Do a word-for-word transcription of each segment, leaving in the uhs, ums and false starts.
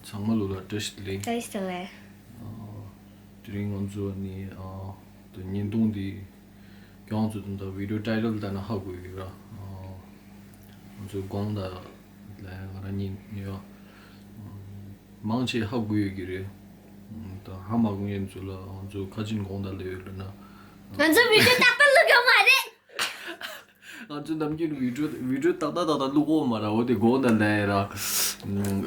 ཚང་མ་ལོ་ལ་བཀྲ་ཤིས་བདེ་ལེགས། བཀྲ་ཤིས་བདེ་ལེགས། དེ་རིང་ང་ཚོ་ནི་ཨ་ད་བརྙན་ཐུང་འདི་ཁྱོད་ཚོ་དང་ད་བི་ཌིའོ་ཊའི་ཊལ་ལྟ་ན་ཧ་གོ་གི་ར། ང་ཚོ་དགོང་དག་ལ་ང་རང་གཉིས་ནི་ཡ་མང་ཆེ་ཧ་གོ་ཡོད་ཀྱི་རེད། ད་ཧ་མ་གོ་མཁན་ཚོ་ལ་ང་ཚོ་ཁ་ཆེམས་དགོང་དག་ལ་ཡོད་རེད་ན། ང་ཚོ་བི་ཌིའོ་ཏག་ཏག་བླུག་ཡོད་མ་རེད། ང་ཚོ་ནམ་རྒྱུན་བི་ཌིའོ་བི་ཌིའོ་ཏག་ཏག་ཏག་ཏག་བླུག་གོ་མ་ར། འོ་དེ་དགོང་དག་ལ་ཡ་ར།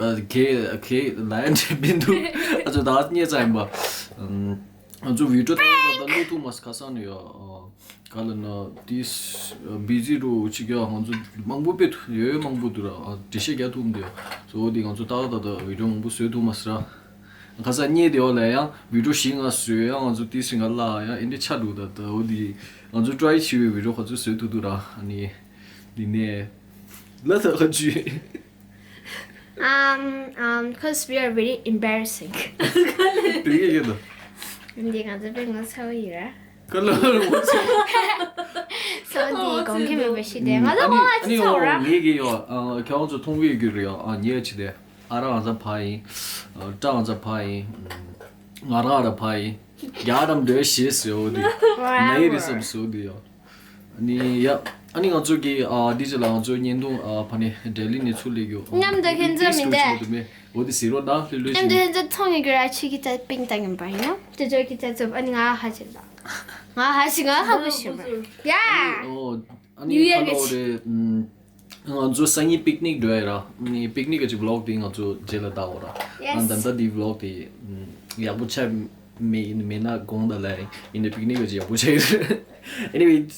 ཨ་གེ་གེ་ལ་ཡ་འདྲེ་མི་འདུག་ང་ཚོ་ད་རྙེད་ཚར་ཡིན་པ། ང་ཚོ་བི་ཌིའོ་ཏག་ཏག་ཏག་ཏག་བླུག་ཐུབ་མ་སོང་ཁ་སང་ནས་ཡ། ག་ལ་ན་དེས་བི་ཛི་རུ་ཅིག་ཡ། ང་ཚོ་མང་པོ་དཔེ་ཐུབ་ཡོད། མང་པོ་འདུག་ར། ཨ་འགྲེལ་བཤད་རྒྱག་ཐུབ་མི་འདུག་ཡ། སོ་འོ་དེ་ང་ཚོ་ཏག་ཏག་ཏག་ཏག་བི་ཌིའོ་མང་པོ་བཟོས་ཐུབ་མ་སོང་ར། ཁ་སང་རྙེད་དེ་འོག་ལ་ཡང་བི་ཌིའོ་བཞི་ལྔ་བཟོས་ཡང་ང་ཚོ་ཏིས་རིང་ག་ལ་ཡང་ཨེ་འདྲ་ཆགས་འདུག་ད་ད་འོ་དེ་ང་ཚོ་ཊ་རའི་བྱས་པའི་བི་ཌིའོ་ཁ་ཚོ་བཟོས་ཐུབ་འདུག་ར། ཨ་ནི་འདི་ནས་ལ་ད་ཁ་ཅུ། Um, um, because we are very embarrassing. དེ་གས་ཡོད་དོ། འདི་ང་ཚོ་དཔེ་ངོ་ཚ་བོ་ཡིན་ར། ཁ་ལོ་རུ་ངོ་ཚ། སོ་འདི་གོང་ཁེ་མེད་པ་ཞིག་དེ་ང་ཚོ་ཨ་ནི་ངོ་ཚ་བོ་ར། ངེད་ཀྱི་ཡོ། ཨ་ཁྱོད་ཚོ་མཐོང་གི་ཡོད་རེད་ཡོ། ཨ་ཉེ་ཆི་དེ། ཨ་ར་ང་ཚ་ཕ་ཡིན། ཨ་ཏྲ་ང་ཚ་ཕ་ཡིན། ང་ར་ར་ཕ་ཡིན། རྒྱ་རམ་འདོད་ཞེས་ཟེར་འོ་དེ། ནའི་རི་སམ་སོ་དེ་ཡོ། ཨ་ནི་ཡ། ཨ་ནི་ང་ཚོ་གི་ཨ་དེ་ཅི་ལ་ང་ཚོ་བརྙན་ཐུང་ཨ་ཕ་ནི་ལྡི་ལི་ནས་ཚུར་སླེབས་ཡོད། མཉམ་དུ་ཁྱེད་ཚོ་མི་འདྲ། འོ་དེ་ཟེར་རོ་ད་ལྷོད་ལྷོད་བྱས་ནས། མཉམ་དུ་ཁྱེད་ཚོ་མཐོང་ཡོད་ཀྱི་ར། ཆི་གི་ད་པིང་ཏང་ཡིན་པ་ཡིན་ནོ། དེ་ཚོ་གི་ད་ཚོ་ཨ་ནི་ང་ཧ་ཅི་ལ། ང་ཧ་ཅི་ང་ཧ་གོ་ཤེས་པ། ཡ། ཨ་ནི་ཨོ། ཨ་ནི་ཁ་ལོ་རེད། ང་ཚོ་སང་ཉིན་པིག་ནིག་འགྲོ་ཡ་ར། ཨ་ནི་པིག་ནིག་གི་ཅིག་བི་ལོག་དེ་ང་ཚོ་རྗེས་ལ་ལྟ་འོ་ར། ཡེས། ཨ་ད་ལྟ་དེ་བི་ལོག་དེ་ཡག་པོ་ཆགས་མེད་ཡིན་མེད་ན་དགོངས་དག་ལ་ཡིན་ནའི་པིག་ནིག་གི་ཅིག་ཡག་པོ་ཆགས་ཡོད། Anyway།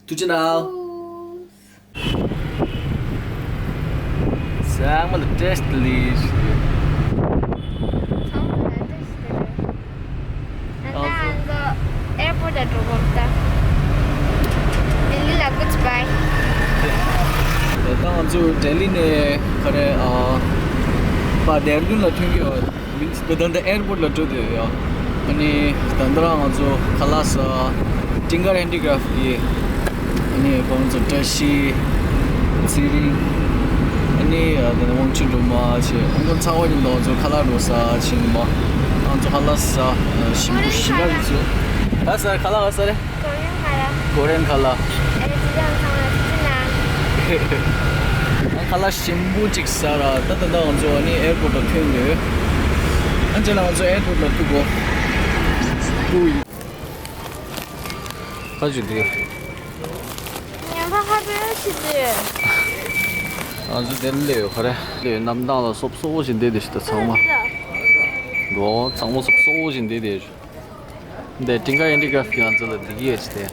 ཐུགས་རྗེ་གནང་། ཚང་མ་ལ་བཀྲ་ཤིས་བདེ་ལེགས། ཚང་མ་ལ་བཀྲ་ཤིས་བདེ་ལེགས། ད་ལྟ་ང་ཚོ་ཨེར་པོར་ཊ་འགྲོ་གོ་ད། ལྡི་ལི་ལ་གུད་བྷའི། ད་ལྟ་ང་ཚོ་ལྡི་ལི་ནས་ག་རེ་ཨ་ཕར་ལྡེ་ར་ལྡུན་ལ་ཐོན་གྱི་ཡོད། མིན་ད་ལྟ་ཨེར་པོར་ཊ་ལ་འགྲོ་བསྡད་ཡོད། ཨ་ནི་ད་ལྟ་རང་ང་ཚོ་ཁ་ལག་ཟ། ཊིང་ཀར་ཧེན་ཌི་ཀ་རབ་ཊི་གི། ཨ་ནི་ཁོང་ཚོ་བཀྲ་ཤིས། ཚེ་རིང་། ཨ་ནི་ད་ནི་དབང་ཕྱུག་སྒྲོལ་མ་བྱས། ཁོང་ཚོ་ཚང་མ་མཉམ་དུ་ང་ཚོ་ཁ་ལག་འགྲོ་ས་ཕྱིན་པ། ང་ཚོ་ཁ་ལག་ཟ། ཞིམ་པོ་ཞིམ་པོ་ཞིག་ཟ། ད་ཟ་ཁ་ལག་ཟ་རེ། ཀོ་རི་ཡན་ཁ་ལག་ཀོ་རི་ཡན་ཁ་ལག་ཨེ་ཅི་ཡང་ཚང་མ་ཐུགས་རྗེ་གནང་། ཨ་ཁ་ལག་ཞིམ་པོ་གཅིག་ཟ་ར། ད་ད་ད་ང་ཚོ་ཨ་ནི་ཨེར་པོར་ཊ་ལ་ཐོན་ཡོད། ཨ་ཅེ་ལ་ང་ཚོ་ཨེར་པོར་ཊ་ལ་ཐུག་གོ། ཐུག་ཡོད། ཁ་ཅིག་འདི། ཉན་པ་ཧ་པེ་ཞིག་འདི། ང་ཚོ་དེར་སླེབས་ཡོད་ག་རེ། སླེབས་ཡོད། གནམ་ཐང་ལ་སོབ་སོབ་བོ་ཞིག་འདི་འདི་ཞིག་ད་ཚང་མ། འགྲོ་ཚང་མ་སོབ་སོབ་བོ་ཞིག་འདི་འདི། འདི་ཊིང་ཀར་ཧེན་ཌི་ཀ་རབ་ཊི་ང་ཚོ་ལ་འདི་གས་ཅི་དེ།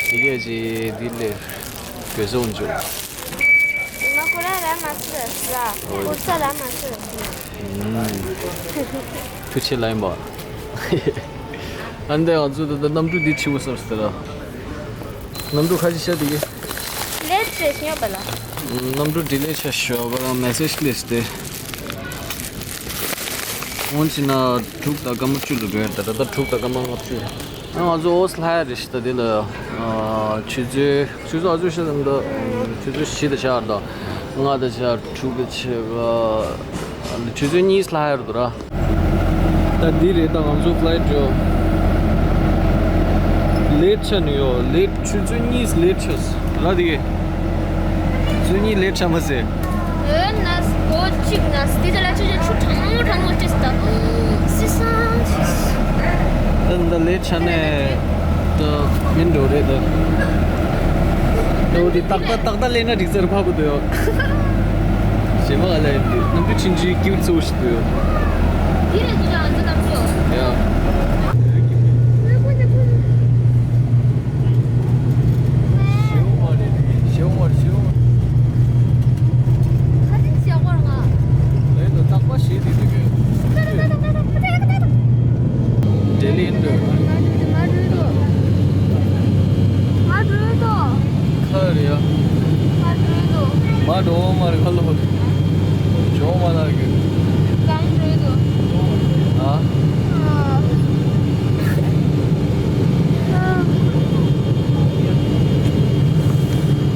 འདི་གས་ཅི་འདི་ལས་གོས་སོགས་འཇོག་ཡིན་ན་ཁོ་རང་ར་མ་སུ་ར་སུ་ར་ཨོ་ཁོ་ས་ར་མ་སུ་ར་སུ་ར། ཐུགས་ཆེ་ལ་ཡིན་པ། ཨ་འདི་ང་ཚོ་ད་ལྟ་གནམ་གྲུ་འདི་ཆེ་བོ་སར་སྟེ་ར། གནམ་གྲུ་ཁ་ཅིག་ཤ་འདི་གས། ལེཊ་ཤོད་ཤོད་པ་ལ། གནམ་གྲུ་ཌི་ལེ་ཆ་ཤོ་བ་ལ་མེ་སེཇ་ལེས་ཏེ། འོན་ཅི་ན་དྲུག་དང་སྐར་མ་བཅུ་ལ་འགྲོ་ཡ། ད་ད་ལྟ་དྲུག་དང་སྐར་མ་ལྔ་བཅུ། ང་ཚོ་ཨོ་སི་ལྷ་ཡ་རེ་ཞིག་ད་དེ་ལ་ཆུ་ཚོད་ཆུ་ཚོད་ཨ་ཚོད་ཤ་དང་ད་ཆུ་ཚོད་བཞི་དང་ཆར་དང་ལྔ་དང་ཆར་དྲུག་དང་ཆར་ཆུ་ཚོད་གཉིས་ལྷ་ཡ་རུ་འདུག་ར། ད་འདི་རེད། ད་ང་ཚོ་ཕ་ལའི་ཊི་འགྲོ། ལེཊ་ཆགས་ནི་ཡོད། ལེཊ་ཆུ་ཚོད་གཉིས་ལེཊ་ཆགས་ར་དེ་གས། ཆུ་ཚོད་གཉིས་ལེཊ་ཆགས་མ་ཟེར། ཨོ་ན་སྒོ་གཅིག་ན་འདི་ཚོ་ལ་ཆུ་ཆུ་ཆུ་གྲང་མོ་གྲང་མོ་ཅིག་ད་སི་སང་ཆིས། ད་ད་ལེཊ་ཆགས་ནས་ད་མིན་འགྲོ་རེད་ད། ད་འོ་དེ་ཏག་ཏག་ཏག་ཏག་ལེན་ན་འགྲིག་ཚར་ཕ་བུ་དོ་ཡོད། ཞེ་མ་ག་ལ་ཡིན་དུས་ནམ་དུས་ཕྱིན་ཅི་ཀིའུ་ཊི་སོ་ཞིག་དུ་ཡོད། དེ་ལས་དུ་ལ་འཛི་ལམ་སོ། ཡ། ཞེའུ་མ་རེད། ཞེའུ་མ་རེད། ཞེའུ་མ། ཁ་ཅིག་ཞེའུ་མ་རེད་ང་། ལས་དུ་རྟག་པ་ཞེས་དེ་དུ་གི། ཏ་ཏ་ཏ་ཏ་ཏ་ཏ་ཏ་ཏ། ཌེ་ལི་ཡིན་འདུག་ང་འགྲོ་དོ། ང་འགྲོ་དོ། ཁ་རེད་ཡ། ང་འགྲོ་དོ། མ་འགྲོ་མ་རེད་ཁ་ལོ། ཇོ་མ་ལ་གི། གང་འགྲོ་དོ། ཨ། ཨ།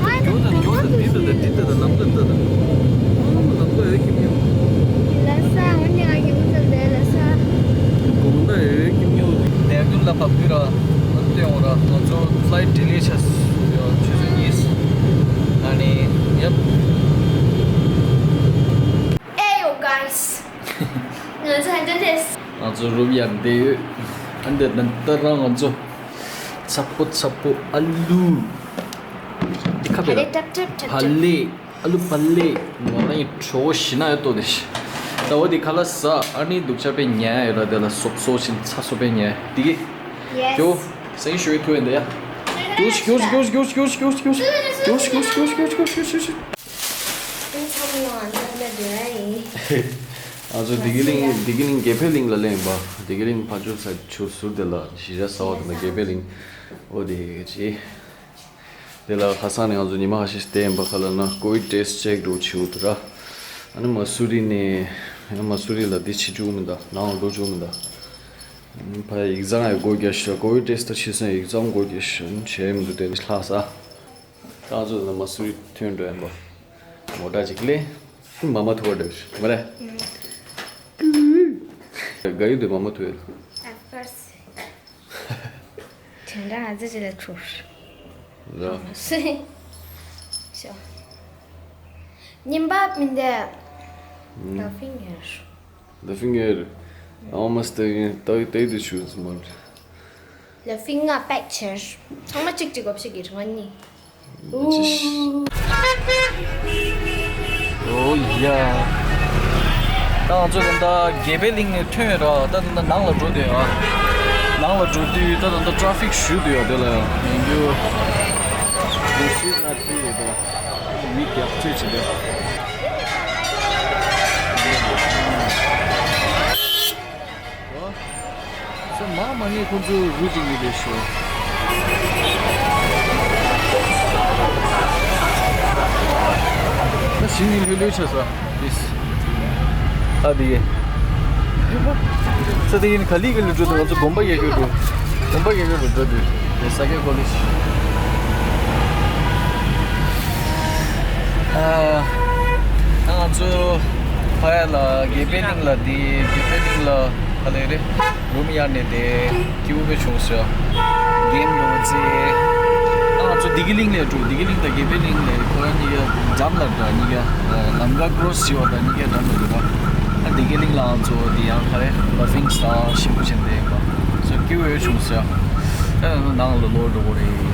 ཨ། ཇོ་དང་ཇོ་དང་འདི་དང་འདི་དང་ལམ་ཀ་འདི་དང་། ལམ་ཀ་ཡོད་ཀྱི་མིན། ལ་ས་འོན་ ང་ཚོ་ཧན་ཏན་རེད། ང་ཚོ་རུབ་ཡར་འདེད་ཡོད། ཨ་འདི་ད་ལྟ་རང་ང་ཚོ་ཚ་པོ་ཚ་པོ་ཨ་ལུ། འདི་ཁ་ཕེ་ར། ཨ་ལེ་ཏབ་ཏབ་ཏབ་ཏབ། ཕ་ལེ། ཨ་ལུ་ཕ་ལེ། ང་རང་གི་གྲོགས་ཞི་ན་ཡོད་ཏོ་དེ་ཤི། ད་འོ་དེ་ཁ་ལ་ཟ། ཨ་ནི་སྡུག་ཅག་པའི་ཉལ་ཡོད་ར། དེ་ལ་སོབ་སོ་ཕྱིན་ཚ་སོ་པའི་ཉལ་དེ་གི། ཡེས། ཀྱོ། སེང་ཤོས་ཐུ་ཡན་དེ་ཡ། ཀྱོ་ཤི་ཀྱོ་ཤི་ཀྱོ་ཤི། ཨིན་ཚང་མ་ཨ་འདི་འདྲ་འདྲ་ཡིན། ང་ཚོ་བདེ་སྐྱིད་གླིང་། བདེ་སྐྱིད་གླིང་དགེ་འཕེལ་གླིང་ལ་སླེབས་པ། བདེ་སྐྱིད་གླིང་ཕར་ཕྱོགས་ས་ཆུ་ཟུར་དེ་ལ་གཞིས་ཆགས་གསར་པ་དེ་ལ་དགེ་འཕེལ་གླིང་། འོ་དེ་ཅི། དེ་ལ་ཁ་སང་ནས་ང་ཚོ་ཉི་མ་ཁ་ཤས་བསྡད་ཡིན་པ། ག་ལ་ན་ཀོ་ཝིཌ་ཊེ་སི་ཊི་ཅེག་འགྲོ་བྱེད་འོ་དེ་ར། ཨ་ནི་མ་སུ་རི་ནས། ཨ་ནི་མ་སུ་རི་ལ་འདི་བྱེད་བཅུག་མི་འདུག་ནང་ལ་འགྲོ་བཅུག་མི་འདུག་ཕ་ཡིག་ཚང་ཡང་སྒོ་རྒྱག་ཤག་ཀོ་ཝིཌ་ཊེ་སི་ཊི་ད་བྱེད་སོང་། ཡིག་ཚང་སྒོ་རྒྱག་ཤག་བྱས་མི་འདུག་དེ་ནི་ལྷག་ས། ད་ང་ཚོ་ནི་མ་སུ་རི་ཐོན་འགྲོ་ཡིན་པ། མོ་ཊ་ཅིག་ལས། མ་མ་ཐུག་པ་འདྲ་མ་རེད། དགའ་ཡུལ་དུ་མ་མ་ཐུག་ཡོད། Of course. དེ་འདྲ་ང་ཚོ་ཅི་ལ་ཁྲུར། ར། ཤོ། ཉིན་པ་མིན་ཏེ། ལ་ཕིང་ཡར། ལ་ཕིང་ཡར། I almost tell you, tell, tell you the truth, man. ལ་ཕིང་ང་པེག་ཆེར། ཚང་མ་གཅིག་གཅིག་གོ་བྱེད་ཀྱི་རང་ཉིད། ཨོ་ཡ། ད་ང་ཚོ་ད་ལྟ་དགེ་འཕེལ་གླིང་ནས་ཐོན་ར། ད་ད་ལྟ་ནང་ལ་འགྲོ་དུས་ཨ། ནང་ལ་འགྲོ་དུས་ད་ད་ལྟ་ཊ་ཕིག་ཞུ་དུས་ཡོད་དེ་ལ་ཡང་ཡིན་རྒྱུ། This is not free, though. མི་རྒྱག་ཚོད་བྱེད་དེ། སོ་མ་མ་ངས་ཁོང་ཚོའི་རུ་ཅིག་ཡིན་པའི་ཤོ། ད་ཞིང་ནི་ལྷོད་ལྷོད་ཆགས་སོ། ཨིས། ཨ་དེ་གི། ས་དེ་ཡིན་ག་ལི་ག་ལི་འགྲོ་དུས་ང་ཚོ་དགོན་པ་རྒྱག་གི་འགྲོ། དགོན་པ་རྒྱག་གི་འགྲོ་འགྲོ་དུས་དེ་ས་སྐྱ་ཀོ་ལེ་ཇི། ཨ། ང་ཚོ་ཕ་ཡ་ལ་དགེ་འཕེལ་གླིང་ལ་དེ་དགེ་འཕེལ་གླིང་ལ་ག་ལེ་རེད། རུམ་གཡར་ནས་དེ་སྐྱིད་པོ་བྱུང་ཟེར། གེམ་ཡོང་ཚེ། ང་ཚོ་བདེ་སྐྱིད་གླིང་ལ་འགྲོ། བདེ་སྐྱིད་གླིང་དང་དགེ་འཕེལ་གླིང་ལ་ཁོ་རང་གཉིས་ཀ་འགྲམ་ལ་འདྲ། གཉིས་ཀ་ལམ་ཁ་ཀྲོ་སི་བྱེད་པ་དང་གཉིས་ཀ་འགྲམ་ལ་འདུག་པ། ཨ་བདེ་སྐྱིད་གླིང་ལ་ང་ཚོ་དེ་ཡང་ག་རེ་ལ་ཕིང་སྟ་ཞིམ་པོ་བྱས་བསྡད་ཡོད་པ། སོ་སྐྱིད་པོ་ཡོད་བྱུང་ཟེར། ཨ་ནང་ལ་ལོག་འགྲོ་དགོས་རེད། ཡ།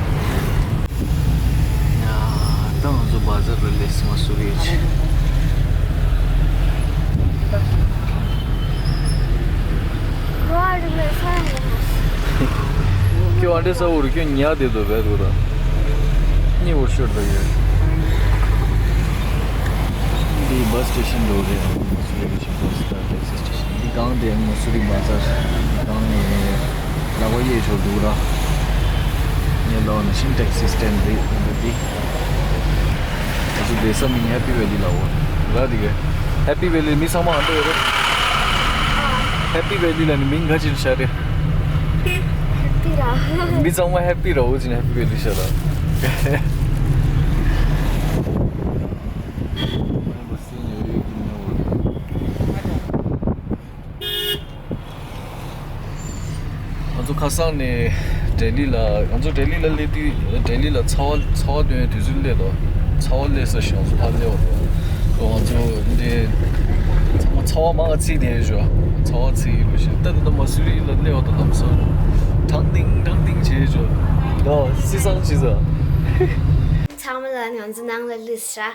ད་ང་ཚོ་བ་ཛར་ལ་སླེབས་སོང་། སུ་རེད། ཁྱོད་ཨ་འདྲས་ས་འུར་ཁྱོད་ཉལ་བསྡད་འདུག་བས་འདུག་ད། གཉིད་འུར་ཤོར་འགྲོ་ཡོད། འདི་བ་སི་སི་ཊེ་ཤན་འགྲོ་རེད། སུ་རེད་ཀྱི་བ་སི་ད་ཊེག་སི་སི་ཊེ་ཤན། འདི་སྒང་དེ་ང་སུ་རི་བ་ཛར་སྒང་ནས་ལག་པ་གཡས་ཕྱོགས་འདུག་ར། ངའི་ལག་ནས་ཤིང་ཊེག་སི་སི་སི་ཊེན་རེད་འདི། ང་ཚོ་བསྡད་ས་མིང་ཧེ་པི་ཝེ་ལི་ལབ་འོ། ར་དེ་ག་ཧེ་པི་ཝེ་ལི་མི་ཚང་མ་ཧ་གོ་ཡོད་རེད། ཧེ་པི་ཝེ་ལི་ལ་ནི་མིང་ག་ཅིག་བཞག་རེད། ཧེ་པི་ར། མི་ཚང་མ་ཧེ་པི་ར་འོ་ཅིག་ནས་ཧེ་པི་ཝེ་ལི་བཞག་ལ། ང་ཚོ་ཁ་སང་ནས་ལྡི་ལི་ལ། ང་ཚོ་ལྡི་ལི་ལ་སླེབས་དུས་ལྡི་ལི་ལ་ཚ་བ་ཚ་བ་འདོན་དུས་ཚོད་སླེབས་དོ། ཚ་བ་སླེབས་ས་ཞིག་ང་ཚོ་ཕར་སླེབས་པ་དང་། ང་ཚོ་འདི་ཚང་མ་ཚ་བ་མང་ཚིག་དེ་ཞོ། ཚ་བ་ཚིག་ཡིན་པ་ཞིག་ད་ད་ལྟ་མ་སུ་རི་ལ་སླེབས་པ་དང་ལམ་སང་ཀྲང་ཏིང་ཀྲང་ཏིང་བྱེད་ཞོ། ད་སི་སང་བྱེད་ས། ཚང་མ་ལ་ང་ཚོ་ནང་ལ་སླེབས་ཤག་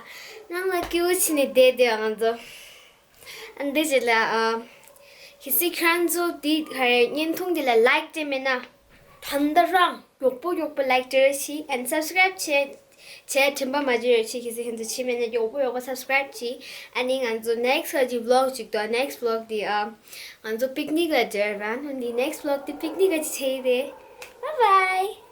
ནང་ལ་སྐྱིད་པོ་བྱས་ནས་བསྡད་བསྡད་ང་ཚོ། ཨ་འདི་རྗེས་ལ་ཨ། གལ་སྲིད་ཁྱེད་རང་ཚོ་འདི་ག་རེ་བརྙན་ཐུང་འདི་ལ་ལའིཀ་སྤྲད་མེད་ན། ད་ལྟ་རང་མགྱོགས་པོ་མགྱོགས་པོ་ལའིཀ་སྤྲད་རོགས་གྱིས། ཨེན་སབ་སི་ཀ་རའིབ་བྱས། བྱས་དྲན་པ་མ་བརྗེད་རོགས་གྱིས། གལ་སྲིད་ཁྱེད་ཚོ་བྱས་མེད་ན་མགྱོགས་པོ་མགྱོགས་པོ་སབ་སི་ཀ་རའིབ་གྱིས། ཨ་ནི་ང་ཚོ་ནེག་སི་ཊི་གི་བི་ལོག་ཅིག་འདུག་ནེག་སི་ཊི་བི་ལོག་འདི་ཨ། ང་ཚོ་པིག་ནིག་ལ་འབྲེལ་བ་ནོ་འདི་ནེག་སི་ཊི་བི་ལོག་འདི་པིག་ནིག་ག་ཅིག་བྱས་ཡིན་རེད། བཱའི་བཱའི།